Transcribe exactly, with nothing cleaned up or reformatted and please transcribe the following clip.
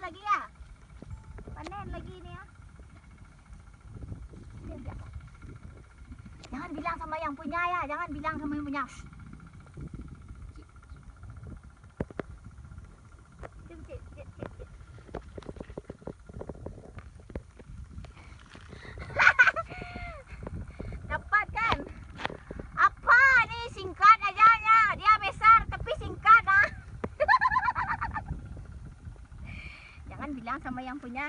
Lagi ya? Panen lagi ni ya. Jangan bilang sama yang punya ya, jangan bilang sama yang punya. Dapat kan? Apa ni, singkat aja nya. Dia besar tapi singkat ah. Jangan bilang sama yang punya.